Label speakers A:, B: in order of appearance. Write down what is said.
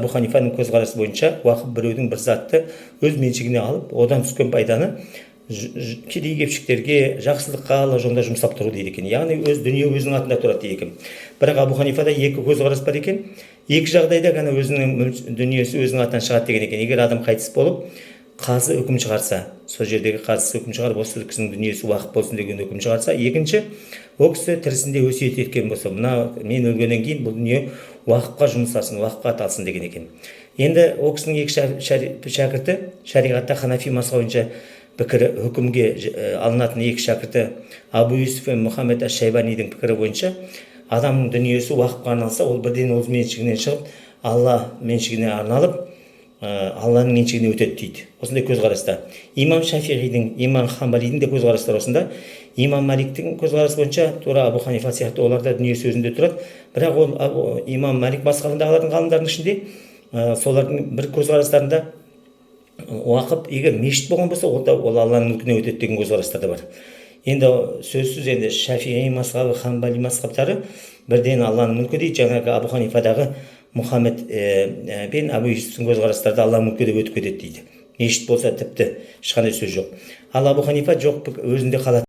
A: Абу Ханифаның көзқарасы бойынша уақып біреудің бір затты өз меншігіне алып, одан түскен пайданы кедей кепшіктерге, жақсылыққа, Алла жолында жұмсап тұру дейді екен. Яғни өз дүние өзінің атында тұрады дейді екен. Бірақ Абу Ханифада екі көзқарас бар екен. Екі жағдайда ғана өзінің дүниесі өзінің атынан шығады деген екен. Егер адам қайтыс болып, қазы үкім шығарса, сол жердегі қазысы үкім шығарып, осы кісінің дүниесі уақып болсын деген үкім шығарса. Екінші, ол кісі тірісінде өсиет еткен болса, мына мен өлгеннен кейін бұл дүние уақыпқа жұмсалсын, уақыпқа аталсын деген екен. Енді ол кісінің екі шәкірті, шариғатта ханафи мазхабы бойынша пікірі үкімге алынатын екі шәкірті Абу Юсуф пен Мұхаммед әш Шайбанидің пікірі бойынша, адамның дүниесі уақыпқа арналса, ол бірден өз меншігінен шығып, Алла меншігіне арналып, Алланың меншігіне өтеді дейді. Осындай көзқараста. Имам Шафиғидің, имам Хамбалидің де көзқарастары осында. Имам Маликтің көзқарасы бойынша, тура Абу Ханифа сияқты, олар да дүниесі өзінде тұрады. Бірақ ол имам Малик мазхабындағылардың, ғалымдардың ішінде солардың бір көзқарастарында уақып егер мешіт болған болса, онда ол Алланың мүлкіне өтеді деген көзқарастар да бар. Енді сөзсіз, енді Шафии мазхабы, Хамбали мазхабтары бірден Алланың мүлкі дейді. Жаңағы Абу Ханифадағы Мұхаммед пен Абу Юсуфтың көзқарастары да Алланың мүлкі деп өтіп кетеді дейді. Мешіт болса, тіпті ешқандай сөз жоқ. Ал Абу Ханифа жоқ, өзінде қалады.